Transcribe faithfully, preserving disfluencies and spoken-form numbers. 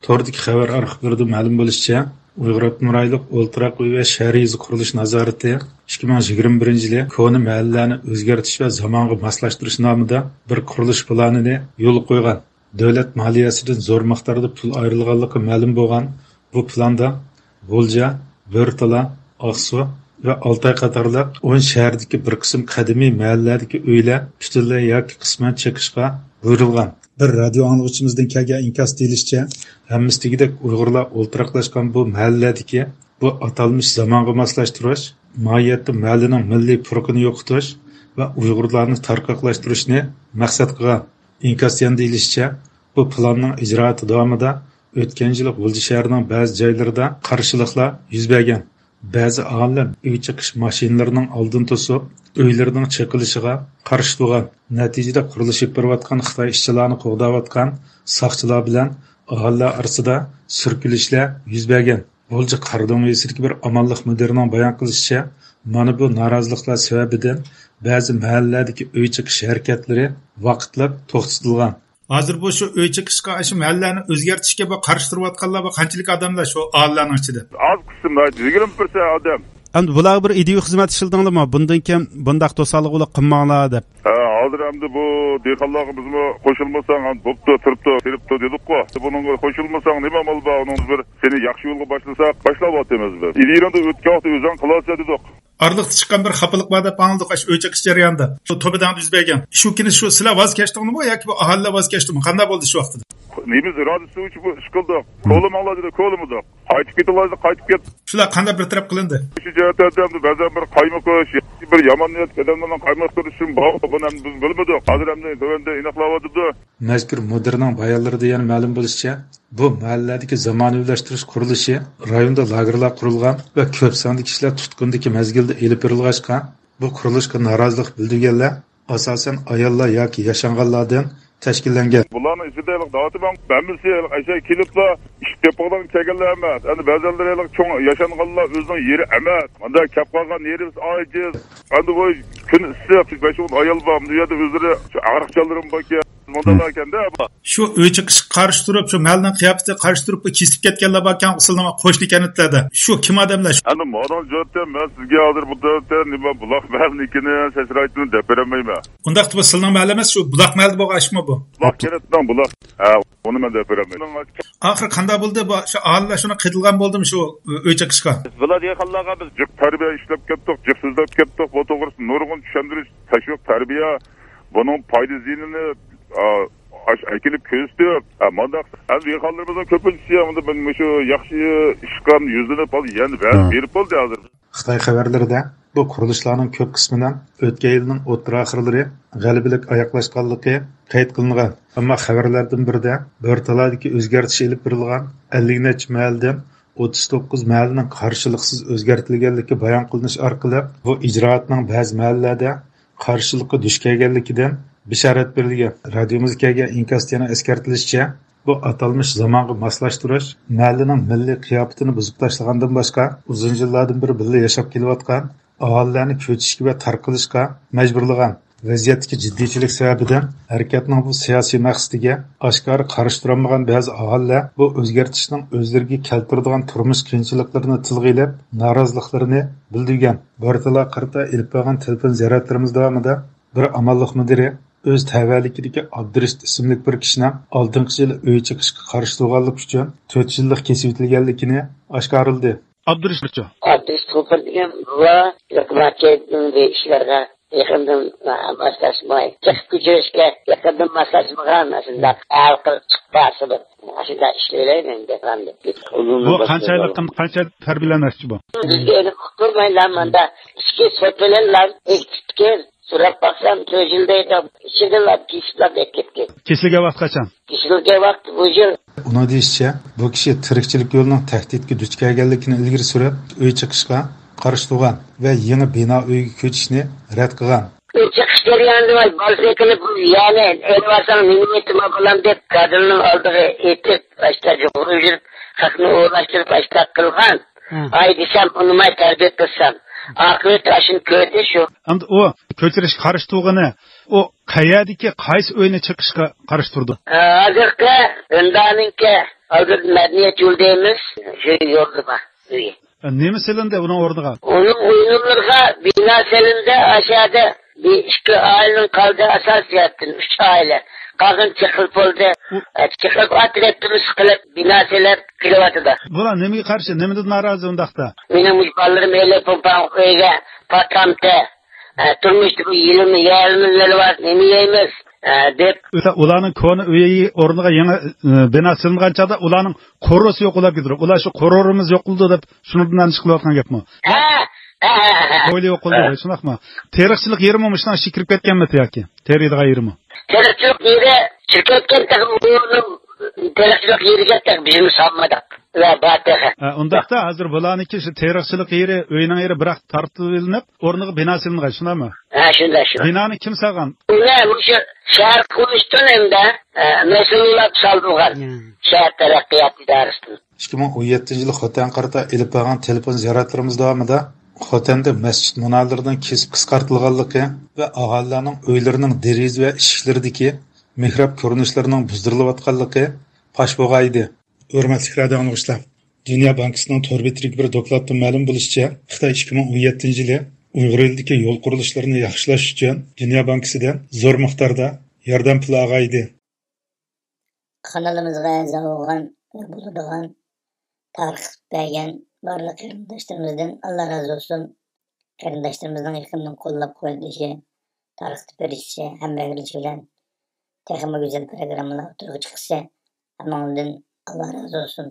توردىكى خەۋەر ئارخىپلىرىدا مەلۇم بولۇشىچە، ئۇيغۇر ئاپتونوم رايونلۇق ئولتۇراق ئۆي ۋە شەھەر يېزا قۇرۇلۇش نازارىتى ئىككى مىڭ يىگىرمە بىرىنچى يىلى كونا مەھەللىلەرنى ئۆزگەرتىش ۋە زامانغا ماسلاشتۇرۇش نامىدا بىر قۇرۇلۇش پىلانىنى يولغا قويغان. دۆلەت مالىيەسىدىن زور مىقداردا پۇل ئايرىلغانلىقى مەلۇم بولغان بۇ پىلاندا غۇلجا، بۆرتالا، ئاقسۇ ۋە ئالتاي قاتارلىق ئون شەھەردىكى بىر قىسىم قەدىمىي مەھەللىلەردىكى ئۆيلەر پۈتۈنلەي ياكى قىسمەن چېقىشقا بۇيرۇلغان. بىر رادىيو ئاڭلىغۇچىمىزدىن كەلگەن ئىنكاس دېيىلىشىچە، ھەممىسى دېگۈدەك ئۇيغۇرلار ئولتۇراقلاشقان بۇ مەھەللىلەردىكى بۇ ئاتالمىش زامانغا ماسلاشتۇرۇش، ماھىيەتتە مەھەللىنىڭ مىللىي پۇرىقىنى يوقىتىش ۋە ئۇيغۇرلارنى تارقاقلاشتۇرۇشنى مەقسەت قىلغان. ئىنكاستىن دېيىلىشىچە، بۇ پىلاننىڭ ئىجرائاتى داۋامىدا ئۆتكەن يىلى غۇلجا شەھىرىنىڭ بەزى جايلىرىدا قارشىلىقلار يۈز بەرگەن. بەزى ئاھالىلەر ئۆي چېقىش ماشىنىلىرىنىڭ ئالدىنى توسۇپ، ئۆيلىرىنىڭ چېقىلىشىغا قارشى تۇرغان. نەتىجىدە قۇرۇلۇش ئېلىپ بېرىۋاتقان خىتاي ئىشچىلارنى قوغداۋاتقان ساقچىلار بىلەن ئاھالىلەر ئارىسىدا سۈركىلىشلەر يۈز بەرگەن. غۇلجا قارادۆڭ يېزىسىدىكى بىر ئامانلىق مۇدىرىنىڭ بايان قىلىشىچە، مانا بۇ نارازىلىقلار سەۋەبىدىن بەزى مەھەللىلەردىكى ئۆي چېقىش ھەرىكەتلىرى ۋاقىتلىق توختىتىلغان. ھازىر بۇ شۇ ئۆي چېقىشقا، شۇ مەھەللىلەرنى ئۆزگەرتىشكە بۇ قارشى تۇرۇۋاتقانلار بۇ قانچىلىك ئادەملەر شۇ ئاھالىلەرنىڭ ئىچىدە؟ ئاز قىسىم، يىگىرمە پىرسەنت ئادەم. ئەمدى بۇلارغا بىر ئىدىيە خىزمەت ئىشلىتىڭلارمۇ؟ بۇندىن كېيىن بۇنداق توسالغۇلۇق قىلماڭلار دەپ. ھە، ھازىر ئەمدى بۇ دېھقانلارغا بىزمۇ قوشۇلمىساڭ، ھە، بوپتۇ، تۇرۇپتۇ، تېرىپتۇ دېدۇققۇ. بۇنىڭغا قوشۇلمىساڭ نېمە ئامال بار؟ ئۇنىڭ بىر سېنى ياخشى يولغا باشلىساق، باشلاۋاتىمىز بىز. ئىدىيەڭدە ئۆتكەن ۋاقىتتا ئۆزۈڭ قىلارسەن دېدۇق. ئارىلىقتا چىققان بىر خاپىلىق بار دەپ ئاڭلىدۇق، ئاشۇ ئۆي چېقىش جەريانىدا. شۇ توبىداڭدا يۈز بەرگەن. شۇ كۈنى شۇ سىلەر ۋاز كەچتىڭلارمۇ ياكى بۇ ئاھالىلەر ۋاز كەچتىمۇ؟ قانداق بولدى شۇ ۋاقتىدا؟ نېمىز رادىسى ئۈچۈن بۇ ئىش قىلدۇق. كولىماڭلار دېدى، كولىمىدۇق. قايتىپ كېتىڭلار دېدى، قايتىپ كەت. شۇلار قانداق بىر تەرەپ قىلىندى؟ شۇ جەھەتتە ئەمدى بەزەن بىر قايمۇقۇش، بىر يامان نىيەتلىك ئادەملەرنىڭ قايمۇقتۇرۇشى بار، بۇنى ئەمدى بىز بىلمىدۇق. ھازىر ئەمدى تۆۋەندە ئېنىقلاۋاتىدۇ. مەزكۇر مۇدىرنىڭ بايانلىرىدا يەنە مەلۇم بولۇشىچە، بۇ مەھەللىلەردىكى زامانىۋىلاشتۇرۇش قۇرۇلۇشى رايوندا لاگېرلار قۇرۇلغان ۋە كۆپ ساندا كىشىلەر تۇتقۇندىكى مەزگىلدە ئېلىپ بېرىلغاچقا، بۇ قۇرۇلۇشقا نارازىلىق بىلدۈرگەنلەر ئاساسەن ئاياللار ياكى ياشانغانلاردىن تەشكىللەنگەن. بۇلارنىڭ ئىچىدە ھېلىقى دائىتىمەن ھەممىسى ھېلىقى ئەشەگە كېلىپلا ئىش تېپىدىغان كەلگەنلەر ئەمەس. ئەمدى بەزەنلىرى ھېلىقى چوڭ ياشانغانلار ئۆزىنىڭ يېرى ئەمەس. مۇنداق كەپ قالغان يېرىمىز ئاجىز. ئەمدى بۇ كۈن ئىسسىق، بەش ئون ئايال بار. بۇ يەردە ئۆزلىرى شۇ ئاغرىق جانلىرىمۇ باركەن. مۇنداقلار ئىكەندە. شۇ ئۆي چېقىشقا قارشى تۇرۇپ، شۇ مەھەللىنىڭ قىياپىتىگە قارشى تۇرۇپ، بۇ كېسىپ كەتكەنلەر باركەن، ئۇ سىلىنىڭ قوشنا كەنتلەردە. شۇ كىم ئادەملەر شۇ؟ ئەمدى مانا جەھەتتە مەن سىزگە ھازىر بۇ جەھەتتە نېمە بۇلاق مەھەللىنىڭكىنى، شەشرەيتىنى دەپ بېرەلمەيمەن. ئۇنداقتا بۇ سىلىنىڭ مەھەللە ئەمەس، شۇ بۇلاق مەھەللىدە بولغان ئىشمۇ بۇ؟ بۇلاق كەنتنىڭ بۇلاق. ھە، ئۇنى مەن دەپ بېرەلمەيمەن. ئاخىرى قانداق بولدى؟ بۇ، شۇ ئاھالىلەر شۇنى قىينىلغان بولدىمۇ شۇ ئۆي چېقىشقا؟ بۇلار دېھقانلارغا بىز جىق تەربىيە ئىشلەپ كەتتۇق، جىق سۆزلەپ كەتتۇق. بۇ توغرىسىدا نۇرغۇن چۈشەندۈرۈش، تەشۋىق، تەربىيە، بۇنىڭ پايدا زىيىنىنى، ئا، ئاش-، ئەكېلىپ كۆرسىتىپ، ئا، مانداق. ھەم دېھقانلىرىمىزنىڭ كۆپىنچىسى ئاندىن مۇشۇ ياخشى ئىشقا يۈزلىنىپ، ھازىر يەنە ۋەز ھە. بېرىپ بولدى ھازىر. خىتاي خەۋەرلىرىدە بۇ قۇرۇلۇشلارنىڭ كۆپ قىسمىنىڭ ئۆتكەن يىلنىڭ ئوتتۇرا ئاخىرلىرى غەلىبىلىك ئاياغلاشقانلىقى قەيت قىلىنغان. ئەمما خەۋەرلەردىن بىرىدە بۆرتالادا ئۆزگەرتىش ئېلىپ بېرىلغان ئەللىك نەچچە مەھەللىدىن ئوتتۇز توققۇز مەھەللىنىڭ قارشىلىقسىز ئۆزگەرتىلگەنلىكى بايان قىلىنىش ئارقىلىق، بۇ ئىجرائاتنىڭ بەزى مەھەللىلەردە قارشىلىققا دۇچ كەلگەنلىكىدىن بېشارەت بېرىلگەن. رادىيومىزغا كەلگەن ئىنكاستا يەنە ئەسكەرتىلىشىچە، بۇ ئاتالمىش زامانغا ماسلاشتۇرۇش مەھەللىنىڭ مىللىي قىياپىتىنى بۇزۇپ تاشلىغاندىن باشقا، ئۇزۇن يىللاردىن بېرى بىللە ياشاپ كېلىۋاتقان ئاھالىلەرنى كۆچۈشكە ۋە تارقىلىشقا مەجبۇرلىغان. ۋەزىيەتتىكى جىددىيچىلىك سەۋەبىدىن ھەرىكەتنىڭ بۇ سىياسىي مەقسىتىگە ئاشكارا قارشى تۇرالمىغان بەزى ئاھالىلەر بۇ ئۆزگەرتىشنىڭ ئۆزلىرىگە كەلتۈرىدىغان تۇرمۇش قىيىنچىلىقلىرىنى تىلغا ئېلىپ، نارازىلىقلىرىنى بىلدۈرگەن. بۇ ھەقتە قارىتا ئېلىپ بارغان تېلېفون زىيارەتلىرىمىز داۋامىدا بىر ئامانلىق مۇدىرى ئۆز تەۋەلىكىدىكى ئابدۇرېشىت ئىسىملىك بىر كىشىنىڭ ئالدىنقى يىلى ئۆي چېقىشقا قارشى تۇرغانلىقى ئۈچۈن تۆت يىللىق كېسىۋېتىلگەنلىكىنى ئاشكارىلىدى. ئابدۇرېشىتچۇ؟ ئابدۇرېشىت غوپۇر دېگەن بۇ ھۆكۈمەتكە بۇ ئىشلارغا يېقىندىن ماسلاشماي، چىقىپ كۆچۈرۈشكە يېقىندىن ماسلاشمىغان، ئاشۇنداق ھەل قىلىپ چىقىپ بارسا بىر ئاشۇنداق ئىشلىۋېلەي مەن دەپ. بۇ قانچە ئايلىق، قانچە تەربىيەلەنەسچۇ بۇ؟ بىزگە ئېنىق ئۇقتۇرمايلا، ماندا ئىچكى سوت بىلەنلا ئېيتىپتىكەن. سوراپ باقسام، تۆت يىل دەيدۇ. ئىچىدىلا كېسىپلا بېرىپ كەتكەن. كېسىلگەن ۋاقىت قاچان؟ كېسىلگەن ۋاقىت بۇ يىل. ئۇنىڭ دېيىشىچە، بۇ كىشى تىرىكچىلىك يولىنىڭ تەھدىتكە دۇچ كەلگەنلىكىنى ئىلگىرى سۈرۈپ، ئۆي چېقىشقا قارشى تۇرغان ۋە يېڭى بىنا ئۆيگە كۆچۈشنى رەت قىلغان. ئۆي چېقىش جەريانىدا بالىسى كېلىپ، يەنى ئېلىۋالساڭ نېمە ئېيتىمەن بالام دەپ، گادىلنىڭ ئالدىغا ئېتىپ، ئاشتا جۇغۇرۇپ يۈرۈپ، خەقنى ئوۋلاشتۇرۇپ، ئاشتا قىلغان. ھە. ئاي دېسەم، ئۇنىماي تەربىيە قىلسام، ئاقىۋىتى ئاشۇنى كۆردى شۇ. ئەمدى ئۇ كۆچۈرۈشكە قارشى تۇرغىنى ئۇ قەيەردىكى، قايسى ئۆينى چېقىشقا قارشى تۇرىدۇ؟ ھازىرقى ھۆندانىڭكى ئالدىدا مەدەنىيەت يولى دەيمىز، شۇ يولدا بار ئۆيى. نېمە سېلىندى ئۇنىڭ ئورنىغا؟ ئۇنىڭ ئورنىغا بىنا سېلىندى، ئاشۇ يەردە بىر ئىككى ئائىلىنىڭ قالدى، ئاساسىي جەھەتتىن ئۈچ ئائىلە. قالغىنى چېقىلىپ بولدى. ئۇ ئە، چېقىلىپ ئاترەتتىمىز قىلىپ، بىنا سېلىپ كېلىۋاتىدۇ. بۇلار نېمىگە قارشى، نېمىدىن نارازى ئۇنداقتا؟ مېنىڭ مۇشۇ بالىلىرىم ئېلىپ، پاڭ ئۆيگە پاتامتى. ئە، تۇرمۇشتا بۇ يېلىمنى، يەلىمنى نېمە يەيمىز؟ ئە، دەپ. ئۇلارنىڭ كونا ئۆيى ئورنىغا يېڭى، ئە، بىنا سېلىنغان چاغدا ئۇلارنىڭ قورۇسى يوق، ئۇلار گۈدۈرۈپ. ئۇلار شۇ قورۇمىمىز يوقىلىدۇ دەپ شۇنىڭدىن ئەندىشە قىلىۋاتقان گەپمۇ؟ ھە، ھە، ھە، ھە. ھويلا يوقىلىدۇ، ھە. شۇنداقمۇ؟ تېرىقچىلىق يېرىمۇ مۇشۇنىڭ ئىچىگە كىرىپ كەتكەنمىتى ياكى؟ تېرىيدىغان يېرىمۇ؟ تېرىقچىلىق يېرى چىقىپ كەتكەن تېخى ئۇنىڭ تېرىقچىلىق يېرىگە تېخى بىزمۇ سالمىدۇق. ۋە بار تېخى. ھە، ئۇنداقتا ھازىر بۇلارنىڭكى شۇ تېرىقچىلىق يېرى، ئۆينىڭ يېرى بىراق تارتىۋېلىنىپ، ئورنىغا بىنا سېلىنغان، شۇنداقمۇ؟ ھە، شۇنداق، شۇنداق. بىنانى كىم سالغان؟ ئۇنى مۇشۇ شەھەر قۇرۇلۇشتىن ھەمدە، ئە، مەسئۇللار سالدۇرغان. يا. شەھەر تەرەققىيات ئىدارىسىدىن. ئىككى مىڭ ئون يەتتىنچى يىلى خوتەنگە قارىتا ئېلىپ بارغان تېلېفون زىيارەتلىرىمىز داۋامىدا خوتەندە مەسچىت مۇنارلىرىنىڭ كېسىپ قىسقارتىلغانلىقى ۋە ئاھالىلەرنىڭ ئۆيلىرىنىڭ دېرىزە ۋە ئىشىكلىرىدىكى مېھراب كۆرۈنۈشلىرىنىڭ بۇزدۇرۇلۇۋاتقانلىقى پاش بولغانىدى. ھۆرمەتلىك رادىئو ئاڭلىغۇچىلار، دۇنيا بانكىسىنىڭ تور بېتىدىكى بىر دوكلاتتىن مەلۇم بولۇشىچە، خىتاي ئىككى مىڭ ئون يەتتىنچى يىلى ئۇيغۇر ئېلىدىكى يول قۇرۇلۇشلىرىنى ياخشىلاش ئۈچۈن دۇنيا بانكىسىدىن زور مىقداردا ياردەم پۇلى ئالغانىدى. قانىلىمىزغا ئەزا بولغان ۋە بولىدىغان تارقىتىپ بەرگەن بارلىق قېرىنداشلىرىمىزدىن ئاللا رازى بولسۇن. قېرىنداشلىرىمىزنىڭ يېقىندىن قوللاپ قۇۋۋەتلىشى، تارقىتىپ بېرىشى، ھەمراھلىشى بىلەن تېخىمۇ گۈزەل پروگراممىلار ئوتتۇرىغا چىققۇسى ھەممىڭلاردىن ئاللا رازى بولسۇن.